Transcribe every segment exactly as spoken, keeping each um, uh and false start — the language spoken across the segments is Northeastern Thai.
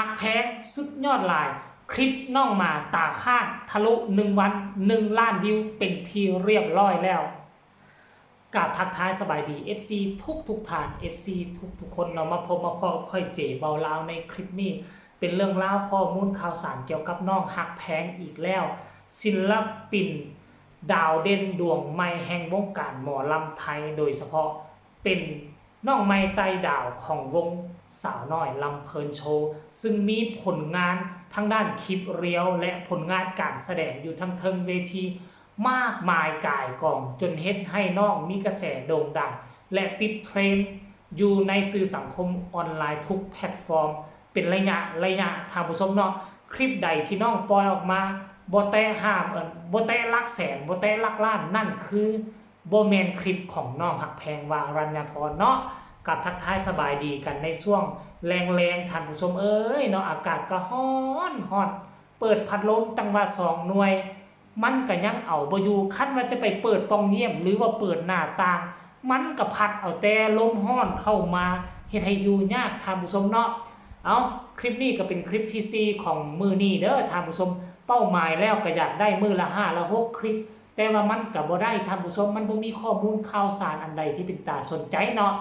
ฮักแพงสุดยอดหลาย คลิปน้องหมาตาข้างทะลุหนึ่งวันหนึ่งล้านวิวเป็นที่เรียบร้อยแล้ว กราบทักทายสบายดี เอฟซี ทุกทุกๆท่าน เอฟซี ทุกทุกๆคนเนาะ มาพบมาพ้อกับข้อยเจเบาลาวในคลิปนี้ เป็นเรื่องราวข้อมูลข่าวสารเกี่ยวกับน้องฮักแพงอีกแล้ว ศิลปินดาวเด่นดวงใหม่แห่งวงการหมอลำไทย โดยเฉพาะเป็นน้องใหม่ไต่ดาวของวงสาวน้อยลำเพลินโชว์ ซึ่งมีผลงานทางด้านคลิปเรียลและผลงานการแสดงอยู่ทั้งเทิงเวที มากมายก่ายกองจนเฮ็ดให้น้องมีกระแสโด่งดัง และติดเทรนด์อยู่ในสื่อสังคมออนไลน์ทุกแพลตฟอร์ม เป็นระยะระยะท่านผู้ชมเนาะ คลิปใดที่น้องปล่อยออกมาบ่แตะห้ามเอิ้นบ่แตะหลักแสนบ่แตะหลักล้านนั่นคือบ่แม่นคลิปของน้องฮักแพง วรัญญาพรเนาะ กับทักทายสบายดีกันในช่วงแลงๆท่านผู้ชมเอ้ยเนาะ อากาศก็ฮ้อนฮ้อน เปิดพัดลมตั้งว่าสองหน่วย มันก็ยังเอาบ่อยู่ คันว่าจะไปเปิดป่องเยี่ยม หรือว่าเปิดหน้าต่าง มันก็พัดเอาแต่ลมฮ้อนเข้ามา เฮ็ดให้อยู่ยากท่านผู้ชมเนาะ เอา คลิปนี้ก็เป็นคลิปที่สี่ของมื้อนี้เด้อท่านผู้ชม เป้าหมายแล้วก็อยากได้มื้อละห้าละหกคลิป แต่ว่ามันก็บ่ได้ท่านผู้ชม มันบ่มีข้อมูลข่าวสารอันใดที่เป็นตาสนใจเนาะ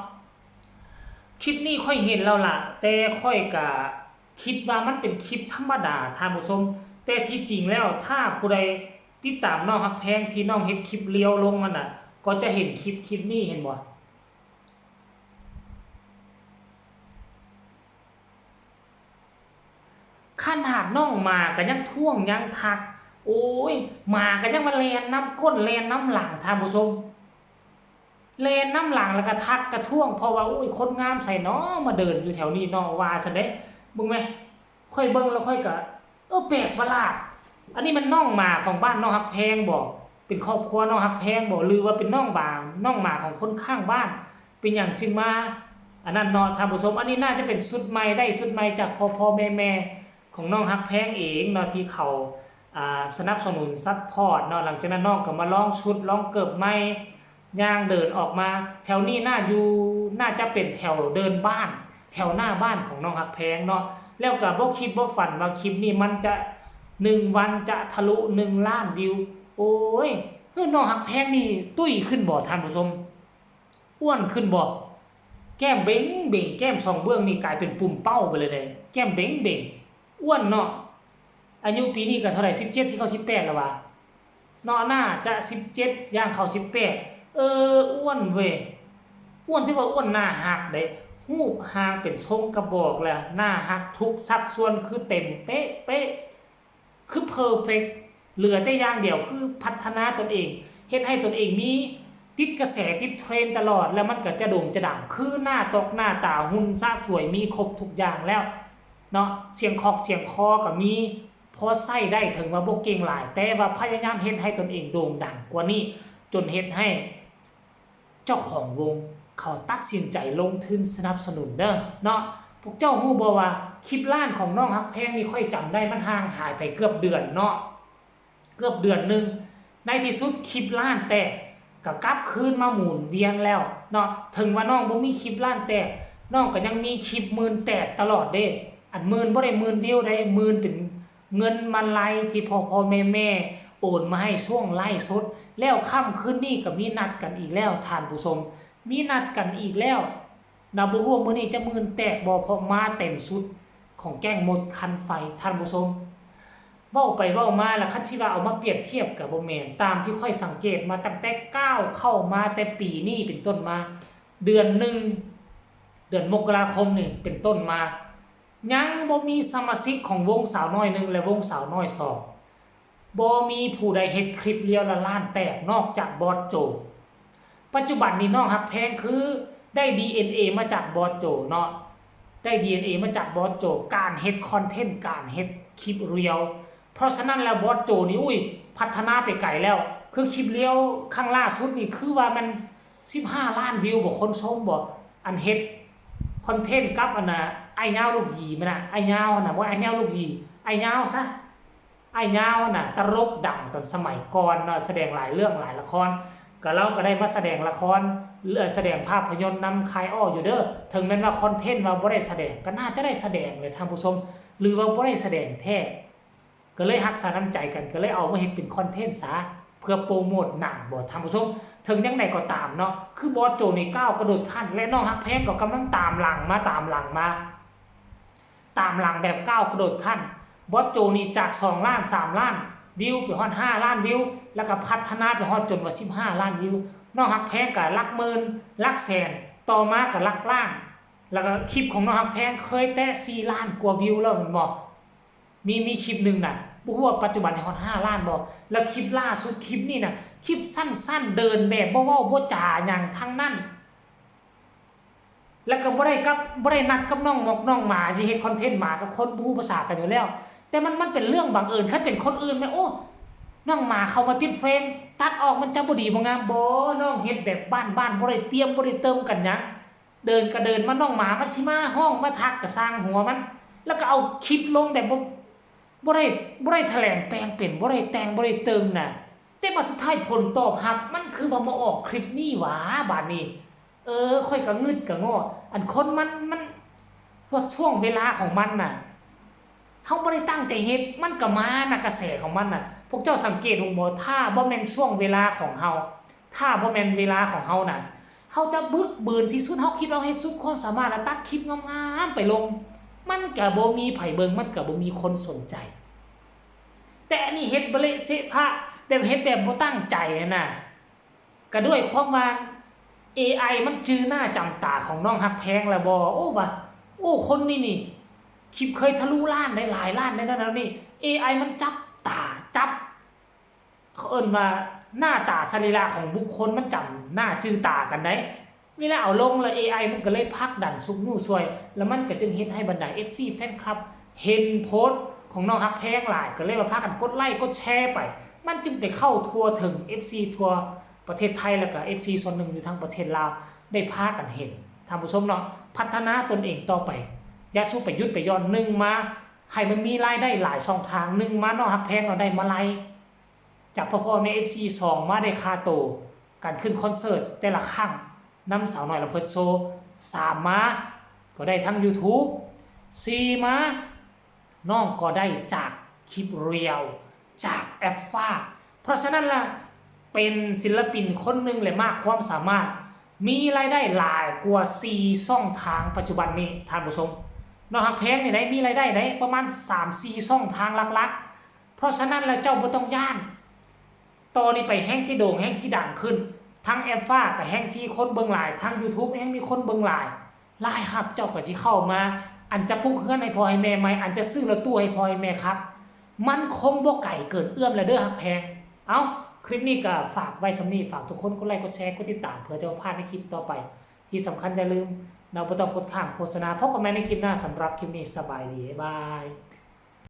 คลิปนี้ข้อยเห็นแล้วล่ะ แต่ข้อยก็คิดว่ามันเป็นคลิปธรรมดาท่านผู้ชม แต่ที่จริงแล้วถ้าผู้ใดติดตามน้องฮักแพงที่น้องเฮ็ดคลิปเรียลลงนั่นน่ะ ก็จะเห็นคลิปคลิปนี้ เห็นบ่ ขนาดน้องหมาก็ยังท้วงยังทัก โอ้ย หมาก็ยังมาแล่นนำก้นแล่นนำหลังท่านผู้ชม แล่นนำหลังแล้วก็ทักกระท้วง เพราะว่า โอ้ย คนงามไสน้อมาเดินอยู่แถวนี้น้อ ว่าซั่นเด้ เบิ่งแหม ข้อยเบิ่งแล้วข้อยก็ เออ แปลกประหลาด อันนี้มันน้องหมาของบ้านน้องฮักแพงบ่ เป็นครอบครัวน้องฮักแพงบ่ หรือว่าเป็นน้องหมา น้องหมาของคนข้างบ้าน เป็นหยังจึงมา อันนั้นเนาะท่านผู้ชม อันนี้น่าจะเป็นชุดใหม่ ได้ชุดใหม่จากพ่อๆแม่ๆของน้องฮักแพงเองเนาะ ที่เขา อ่า สนับสนุนซัพพอร์ตเนาะ หลังจากนั้นน้องก็มาลองชุดลองเกิบใหม่ ย่างเดินออกมา แถวนี้น่าอยู่ น่าจะเป็นแถวเดินบ้าน แถวหน้าบ้านของน้องฮักแพงเนาะ แล้วก็บ่คิดบ่ฝันว่าคลิปนี้มันจะหนึ่งวันจะทะลุหนึ่งล้านวิว โอ้ย คือน้องฮักแพงนี่ตุ้ยขึ้นบ่ท่านผู้ชม อ้วนขึ้นบ่ แก้มเบ่งเบ่ง แก้มสองเบื้องนี่กลายเป็นปุ่มเป้าไปเลยเด้ แก้มเบ่งเบ่ง อ้วนเนาะ อายุปีนี้ก็เท่าไหร่ สิบเจ็ด สิเข้า สิบแปด แล้ววะ เนาะ น่าจะ สิบเจ็ด ย่างเข้า สิบแปด เออ อ้วนเว้ย อ้วนที่ว่าอ้วนน่าฮักเด้ รูปร่างเป็นทรงกระบอกแล้ว น่าฮักทุกสัดส่วนคือเต็มเป๊ะเป๊ะ คือเพอร์เฟกต์ เหลือแต่อย่างเดียวคือพัฒนาตนเอง เฮ็ดให้ตนเองมีติดกระแสติดเทรนด์ตลอด แล้วมันก็จะโด่งจะดัง คือหน้าตกหน้าตา หุ่นสะสวย มีครบทุกอย่างแล้วเนาะ เสียงคอกเสียงคอก็มี พอใช้ได้ ถึงว่าบ่เก่งหลาย แต่ว่าพยายามเฮ็ดให้ตนเองโด่งดังกว่านี้ จนเฮ็ดให้ เจ้าของวงเขาตัดสินใจลงทุนสนับสนุนเด้อเนาะ พวกเจ้าฮู้บ่ว่าคลิปล้านของน้องฮักแพงนี่ ข้อยจำได้มันห่างหายไปเกือบเดือนเนาะ เกือบเดือนหนึ่ง ในที่สุดคลิปล้านแตกก็กลับคืนมาหมุนเวียนแล้วเนาะ ถึงว่าน้องบ่มีคลิปล้านแตก น้องก็ยังมีคลิปหมื่นแตกตลอดเด้ อันหมื่นบ่ได้หมื่นวิวเด้ หมื่นเป็นเงินมาลัยที่พ่อๆแม่ๆโอนมาให้ช่วงไลฟ์สด แล้วค่ำคืนนี้ก็มีนัดกันอีกแล้วท่านผู้ชม มีนัดกันอีกแล้วนะ บ่ฮู้ว่ามื้อนี้จะหมื่นแตกบ่ เพราะมาเต็มชุดของแก๊งมดคันไฟท่านผู้ชม เว้าไปเว้ามาแล้ว คันสิว่าเอามาเปรียบเทียบก็บ่แม่น ตามที่ข้อยสังเกตมาตั้งแต่ก้าวเข้ามาแต่ปีนี้เป็นต้นมา เดือนหนึ่ง เดือนมกราคมนี่เป็นต้นมา ยังบ่มีสมาชิกของวงสาวน้อยหนึ่งและวงสาวน้อยสอง บ่มีผู้ใดเฮ็ดคลิปเรียลละล้านแตกนอกจากบอสโจ ปัจจุบันนี้น้องฮักแพงคือได้ ดีเอ็นเอ มาจากบอสโจเนาะ ได้ ดีเอ็นเอ มาจากบอสโจ การเฮ็ดคอนเทนต์ การเฮ็ดคลิปเรียล เพราะฉะนั้นแล้วบอสโจนี่ อุ้ย พัฒนาไปไกลแล้ว คือคลิปเรียลครั้งล่าสุดนี่คือว่ามัน สิบห้าล้านวิวบ่ คนชมบ่ อันเฮ็ดคอนเทนต์กับอันน่ะ อ้ายยาวลูกหยีมันน่ะ อ้ายยาวหั่นน่ะ บ่ อ้ายยาวลูกหยี อ้ายยาวซะ อ้ายยาวหั่นน่ะ ตลกดังตอนสมัยก่อนเนาะ แสดงหลายเรื่องหลายละคร ก็ลาวก็ได้มาแสดงละคร เอ่อ แสดงภาพยนตร์นำค่ายอ้ออยู่เด้อ ถึงแม้นว่าคอนเทนต์ว่าบ่ได้แสดง ก็น่าจะได้แสดงแหละท่านผู้ชม หรือว่าบ่ได้แสดงแท้ ก็เลยฮักษาน้ำใจกัน ก็เลยเอามาเฮ็ดเป็นคอนเทนต์ซะ เพื่อโปรโมตหนังบ่ท่านผู้ชม ถึงจั่งใดก็ตามเนาะ คือบอสโจนี่ก้าวกระโดดขั้น และน้องฮักแพงก็กำลังตามหลังมา ตามหลังมา ตามหลังแบบก้าวกระโดดขั้น บอสโจนี่จากสองล้าน สามล้านวิว ไปฮอดห้าล้านวิว แล้วก็พัฒนาไปฮอดจนว่าสิบห้าล้านวิว น้องฮักแพงก็หลักหมื่น หลักแสน ต่อมาก็หลักล้าน แล้วก็คลิปของน้องฮักแพงเคยแตะสี่ล้านกว่าวิวแล้วแม่นบ่ มี มีคลิปหนึ่งน่ะ บ่ฮู้ว่าปัจจุบันนี่ฮอดห้าล้านบ่ แล้วคลิปล่าสุดคลิปนี้น่ะ คลิปสั้นๆ เดินแบบบ่เว้าบ่จ๋าหยังทั้งนั้น แล้วก็บ่ได้กับ บ่ได้นัดกับน้องหมอกน้องหมาสิเฮ็ดคอนเทนต์หมากับคนบ่ฮู้ภาษากันอยู่แล้ว แต่มัน มันเป็นเรื่องบังเอิญ คันเป็นคนอื่นแม่น โอ้ น้องหมาเข้ามาติดเฟรม ตัดออกมันจะบ่ดีบ่งาม บ่ น้องเฮ็ดแบบบ้านๆ บ่ได้เตรียมบ่ได้เตรียมกันหยัง เดินก็เดินมา น้องหมามันสิมาฮ้องมาทักก็ซ่างหัวมัน แล้วก็เอาคลิปลงแบบบ่ บ่ได้ บ่ได้แถลงแปลงเป็น บ่ได้แต่งบ่ได้เติมน่ะ แต่บัดสุดท้ายผลตอบรับมันคือว่ามาออกคลิปนี้หวา บาดนี้ เออ ข้อยก็งึดก็ง้อ อันคนมัน มัน ฮอดช่วงเวลาของมันน่ะ เฮาบ่ได้ตั้งใจเฮ็ด มันก็มานะ กระแสของมันน่ะ พวกเจ้าสังเกตเบิ่งบ่ ถ้าบ่แม่นช่วงเวลาของเฮา ถ้าบ่แม่นเวลาของเฮาน่ะ เฮาจะบึกบืนที่สุด เฮาคิดว่าเฮาเฮ็ดสุดความสามารถ แล้วตัดคลิปงามๆ ไปลง มันก็บ่มีไผเบิ่ง มันก็บ่มีคนสนใจ แต่อันนี้เฮ็ดบะเละเซะพะ แบบเฮ็ดแบบบ่ตั้งใจหั้นน่ะ ก็ด้วยความว่า เอไอ มันจื่อหน้าจำตาของน้องฮักแพงแล้วบ่ โอ้ ว่า โอ้ คนนี้นี่ คลิปเคยทะลุล้านได้ หลายล้านได้นั่นแล้วนี่ เอไอ มันจับตา จับ เขาเอิ้นว่าหน้าตาสรีระของบุคคลมันจำหน้าจื่อตากันได้ เวลาเอาลงแล้ว เอไอ มันก็เลยผลักดันซุกยู้ซ่วย แล้วมันก็จึงเฮ็ดให้บรรดา เอฟซี แฟนคลับ เห็นโพสต์ของน้องฮักแพงหลาย ก็เลยว่าพากันกดไลค์กดแชร์ไป มันจึงไปเข้าทั่วถึง เอฟซี ทั่วประเทศไทย แล้วก็ เอฟซี ส่วนหนึ่งอยู่ทางประเทศลาว ได้พากันเห็น ท่านผู้ชมเนาะ พัฒนาตนเองต่อไป อย่าสู่ไปหยุดไปหย่อน หนึ่งมา ให้มันมีรายได้หลายช่องทาง หนึ่งมา น้องฮักแพงเราได้มาลัย จากพ่อๆแม่ เอฟซี สองมาได้ค่าโต การขึ้นคอนเสิร์ตแต่ละครั้งนำสาวน้อยลำเพลินโชว์ สามมา ก็ได้ทั้ง YouTube สี่มา น้องก็ได้จากคลิปเรียล จากแอฟฟ้า เพราะฉะนั้นล่ะ เป็นศิลปินคนหนึ่งและมากความสามารถ มีรายได้หลายกว่าสี่ช่องทางปัจจุบันนี้ ท่านผู้ชม น้องฮักแพงนี่ได้มีรายได้ได้ประมาณสามสี่ช่องทางหลักๆ เพราะฉะนั้นแล้วเจ้าบ่ต้องย้าน ต่อนี้ไปแฮงจิโด่งแฮงจิดังขึ้น ทั้งแอฟฟ้าก็แฮงที่คนเบิ่งหลาย ทั้ง YouTube แฮงมีคนเบิ่งหลาย รายรับเจ้าก็สิเข้ามา อันจะปลูกเฮือนให้พ่อให้แม่ใหม่ อันจะซื้อรถตู้ให้พ่อให้แม่ขับ มันคงบ่ไกลเกินเอื้อมแล้วเด้อฮักแพง เอ้า คลิปนี้ก็ฝากไว้ส่ำนี้ ฝากทุกคนกดไลค์กดแชร์กดติดตาม เพื่อจะบ่พลาดในคลิปต่อไป ที่สำคัญอย่าลืม เราบ่ต้องกดข้ามโฆษณา พบกันใหม่ในคลิปหน้า สำหรับคลิปนี้สบายดี บ๊ายบาย